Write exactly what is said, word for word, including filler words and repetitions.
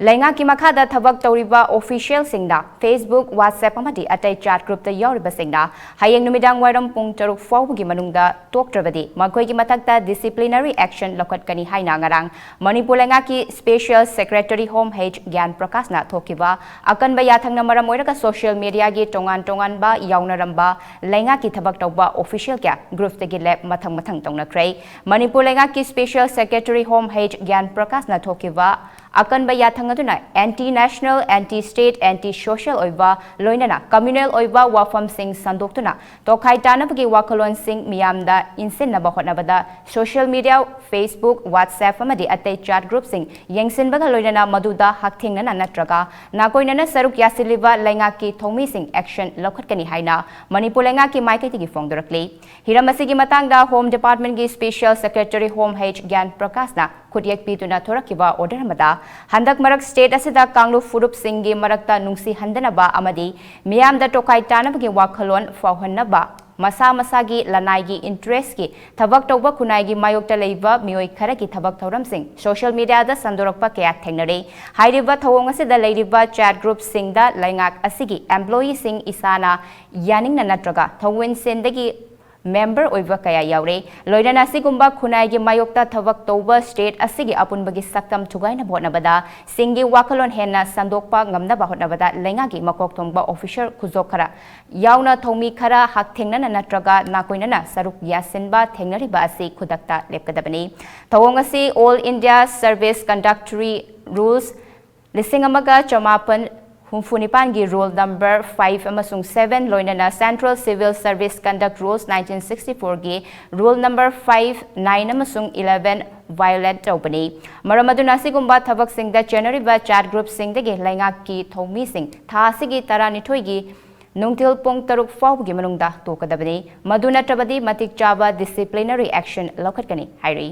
ꯂꯩꯉꯥꯛꯀꯤ ꯃꯈꯥꯗ ꯊꯕꯛ ꯇꯧꯔꯤꯕ ꯑꯣꯐꯤꯁꯤꯌꯦꯜꯁꯤꯡꯗ Facebook, WhatsApp ꯑꯃꯗꯤ ꯑꯇꯩ ꯆꯥꯠ ꯒ꯭ꯔꯨꯞꯇ ꯌꯥꯎꯔꯤꯕꯁꯤꯡꯅ ꯍꯌꯦꯡ ꯅꯨꯃꯤꯗꯥꯡ ꯋꯥꯏꯔꯝ ꯄꯨꯡ ꯇꯔꯨꯛ ꯐꯥꯎꯕꯒꯤ ꯃꯅꯨꯡꯗ ꯇꯣꯛꯇ꯭ꯔꯕꯗꯤ ꯃꯈꯣꯏꯒꯤ ꯃꯊꯛꯇ ꯗꯤꯁꯤꯄ꯭ꯂꯤꯅꯔꯤ ꯑꯦꯛꯁꯟ ꯂꯧꯈꯠꯀꯅꯤ ꯍꯥꯏꯅ ꯉꯔꯥꯡ ꯃꯅꯤꯄꯨꯔ ꯂꯩꯉꯥꯛꯀꯤ ꯁ꯭ꯄꯦꯁꯤꯌꯦꯜ ꯁꯦꯀ꯭ꯔꯦꯇꯔꯤ ꯍꯣꯝ ꯍꯩꯆ ꯒ꯭ꯌꯥꯟ ꯄ꯭ꯔꯀꯥꯁꯅ ꯊꯣꯛꯈꯤꯕ ꯑꯀꯟꯕ ꯌꯥꯊꯪꯅ ꯃꯔꯝ ꯑꯣꯏꯔꯒ ꯁꯣꯁꯤꯌꯦꯜ ꯃꯤꯗꯤꯌꯥꯒꯤ ꯇꯣꯉꯥꯟ ꯇꯣꯉꯥꯟꯕ ꯌꯥꯎꯅꯔꯝꯕ ꯂꯩꯉꯥꯛꯀꯤ ꯊꯕꯛ ꯇꯧꯕ ꯑꯣꯐꯤꯁꯤꯌꯦꯜ ꯀꯌꯥ ꯒ꯭ꯔꯨꯞꯇꯒꯤ ꯂꯦꯞ ꯃꯊꯪ ꯃꯊꯪ ꯇꯧꯅꯈ꯭ꯔꯦ꯫ ꯃꯅꯤꯄꯨꯔ ꯂꯩꯉꯥꯛꯀꯤ ꯁ꯭ꯄꯦꯁꯤꯌꯦꯜ ꯁꯦꯀ꯭ꯔꯦꯇꯔꯤ ꯍꯣꯝ ꯍꯩꯆ ꯒ꯭ꯌꯥꯟ ꯄ꯭ꯔꯀꯥꯁꯅ ꯊꯣꯛꯈꯤꯕ ꯑꯀꯟꯕ ꯌꯥꯊꯪ ꯑꯗꯨꯅ anti national, anti state, anti social ꯑꯣꯏꯕ ꯂꯣꯏꯅꯅ ꯀꯝꯃ꯭ꯌꯨꯅꯦꯜ ꯑꯣꯏꯕ ꯋꯥꯐꯝꯁꯤꯡ ꯁꯟꯗꯣꯛꯇꯨꯅ ꯇꯣꯈꯥꯏ ꯇꯥꯅꯕꯒꯤ ꯋꯥꯈꯜꯂꯣꯟꯁꯤꯡ ꯃꯤꯌꯥꯝꯗ ꯏꯟꯁꯤꯟꯅꯕ ꯍꯣꯠꯅꯕꯗ ꯁꯣꯁꯤꯌꯦꯜ ꯃꯤꯗꯤꯌꯥ, Facebook, WhatsApp ꯑꯃꯗꯤ ꯑꯇꯩ ꯆꯥꯠ ꯒ꯭ꯔꯨꯞꯁꯤꯡ ꯌꯦꯡꯁꯤꯟꯕꯒ ꯂꯣꯏꯅꯅ ꯃꯗꯨꯗ ꯍꯛꯊꯦꯡꯅꯅ ꯅꯠꯇ꯭ꯔꯒ ꯅꯥꯀꯣꯏꯅꯅ ꯁꯔꯨꯛ ꯌꯥꯁꯤꯜꯂꯤꯕ ꯂꯩꯉꯥꯛꯀꯤ ꯊꯧꯃꯤꯁꯤꯡ ꯑꯦꯛꯁꯟ ꯂꯧꯈꯠꯀꯅꯤ ꯍꯥꯏꯅ ꯃꯅꯤꯄꯨꯔ ꯂꯩꯉꯥꯛꯀꯤ ꯃꯥꯏꯀꯩꯗꯒꯤ ꯐꯣꯡꯗꯣꯔꯛꯂꯤ꯫ ꯍꯤꯔꯝ ꯑꯁꯤꯒꯤ ꯃꯇꯥꯡꯗ ꯍꯣꯝ ꯗꯤꯄꯥꯔꯠꯃꯦꯟꯒꯤ ꯁ꯭ꯄꯦꯁꯤꯌꯦꯜ ꯁꯦꯀ꯭ꯔꯦꯇꯔꯤ ꯍꯣꯝ ꯍꯩꯆ ꯒ꯭ꯌꯥꯟ ꯄ꯭ꯔꯀꯥꯁꯅ ꯈꯨꯠꯌꯦꯛ ꯄꯤꯗꯨꯅ ꯊꯣꯔꯛꯈꯤꯕ ꯑꯣꯔꯗꯔ ꯑꯃꯗ, ꯍꯟꯗꯛ ꯃꯔꯛ ꯁ꯭ꯇꯦꯠ ꯑꯁꯤꯗ ꯀꯥꯡꯂꯨꯞ ꯐꯨꯔꯨꯞꯁꯤꯡꯒꯤ ꯃꯔꯛꯇ ꯅꯨꯡꯁꯤꯍꯟꯗꯅꯕ ꯑꯃꯗꯤ ꯃꯤꯌꯥꯝꯗ ꯇꯣꯈꯥꯏ ꯇꯥꯅꯕꯒꯤ ꯋꯥꯈꯜꯂꯣꯟ ꯐꯥꯎꯍꯟꯅꯕ ꯃꯁꯥ ꯃꯁꯥꯒꯤ ꯂꯅꯥꯏꯒꯤ ꯏꯟꯇꯔꯦꯁꯀꯤ ꯊꯕꯛ ꯇꯧꯕ ꯈꯨꯟꯅꯥꯏꯒꯤ ꯃꯥꯌꯣꯛꯇ ꯂꯩꯕ ꯃꯤꯑꯣꯏ ꯈꯔꯒꯤ ꯊꯕꯛ ꯊꯧꯔꯝꯁꯤꯡ ꯁꯣꯁꯤꯌꯦꯜ ꯃꯤꯗꯤꯌꯥꯗ ꯁꯟꯗꯣꯔꯛꯄ ꯀꯌꯥ ꯊꯦꯡꯅꯔꯦ꯫ ꯍꯥꯏꯔꯤꯕ ꯊꯧꯑꯣꯡ ꯑꯁꯤꯗ ꯂꯩꯔꯤꯕ ꯆꯥꯠ ꯒ꯭ꯔꯨꯞꯁꯤꯡꯗ ꯂꯩꯉꯥꯛ ꯑꯁꯤꯒꯤ ꯑꯦꯝꯄ꯭ꯂꯣꯌꯤꯁꯤꯡ ꯏꯁꯥꯅ ꯌꯥꯅꯤꯡꯅ ꯅꯠꯇ꯭ꯔꯒ ꯊꯧꯑꯣꯡꯁꯤꯡꯗꯒꯤ ꯃꯦꯝꯕꯔ ꯑꯣꯏꯕ ꯀꯌꯥ ꯌꯥꯎꯔꯦ꯫ ꯂꯣꯏꯅꯅ ꯑꯁꯤꯒꯨꯝꯕ ꯈꯨꯟꯅꯥꯏꯒꯤ ꯃꯥꯌꯣꯛꯇ ꯊꯕꯛ ꯇꯧꯕ ꯁ꯭ꯇꯦꯠ ꯑꯁꯤꯒꯤ ꯑꯄꯨꯟꯕꯒꯤ ꯁꯛꯇꯝ ꯊꯨꯒꯥꯏꯅꯕ ꯍꯣꯠꯅꯕꯗ ꯁꯤꯡꯒꯤ ꯋꯥꯈꯜꯂꯣꯟ ꯍꯦꯟꯅ ꯁꯟꯗꯣꯛꯄ ꯉꯝꯅꯕ ꯍꯣꯠꯅꯕꯗ ꯂꯩꯉꯥꯛꯀꯤ ꯃꯀꯣꯛ ꯊꯣꯡꯕ ꯑꯣꯐꯤꯁꯔ ꯈꯨꯖꯣꯞ ꯈꯔ ꯌꯥꯎꯅ ꯊꯧꯃꯤ ꯈꯔ ꯍꯛꯊꯦꯡꯅꯅ ꯅꯠꯇ꯭ꯔꯒ ꯅꯥꯀꯣꯏꯅꯅ ꯁꯔꯨꯛ ꯌꯥꯁꯤꯟꯕ ꯊꯦꯡꯅꯔꯤꯕ ꯑꯁꯤ ꯈꯨꯗꯛꯇ ꯂꯦꯞꯀꯗꯕꯅꯤ꯫ ꯊꯧꯑꯣꯡ ꯑꯁꯤ All India Service Conductory Rules ꯂꯤꯁꯤꯡ ꯑꯃꯒ ꯆꯃꯥꯄꯟ ꯍꯨꯝꯐꯨ ꯅꯤꯄꯥꯟꯒꯤ ꯔꯨꯜ ꯅꯝꯕꯔ ꯐꯥꯏꯚ ꯑꯃꯁꯨꯡ ꯁꯚꯦꯟ, ꯂꯣꯏꯅꯅ Central Civil Service Conduct Rules nineteen sixty-fourꯒꯤ ꯔꯨꯜ ꯅꯝꯕꯔ ꯐꯥꯏꯚ, ꯅꯥꯏꯟ ꯑꯃꯁꯨꯡ ꯏꯂꯦꯚꯦꯟ violate ꯇꯧꯕꯅꯤ꯫ ꯃꯔꯝ ꯑꯗꯨꯅ ꯑꯁꯤꯒꯨꯝꯕ ꯊꯕꯛꯁꯤꯡꯗ ꯆꯦꯟꯅꯔꯤꯕ ꯆꯥꯠ ꯒ꯭ꯔꯨꯞꯁꯤꯡꯗꯒꯤ ꯂꯩꯉꯥꯛꯀꯤ ꯊꯧꯃꯤꯁꯤꯡ ꯊꯥ ꯑꯁꯤꯒꯤ ꯇꯔꯥꯅꯤꯊꯣꯏꯒꯤ ꯅꯨꯡꯊꯤꯜ ꯄꯨꯡ ꯇꯔꯨꯛ ꯐꯥꯎꯕꯒꯤ ꯃꯅꯨꯡꯗ ꯇꯣꯛꯀꯗꯕꯅꯤ꯫ ꯃꯗꯨ ꯅꯠꯇ꯭ꯔꯕꯗꯤ ꯃꯇꯤꯛ ꯆꯥꯕ ꯗꯤꯁꯤꯄ꯭ꯂꯤꯅꯔꯤ ꯑꯦꯛꯁꯟ ꯂꯧꯈꯠꯀꯅꯤ ꯍꯥꯏꯔꯤ꯫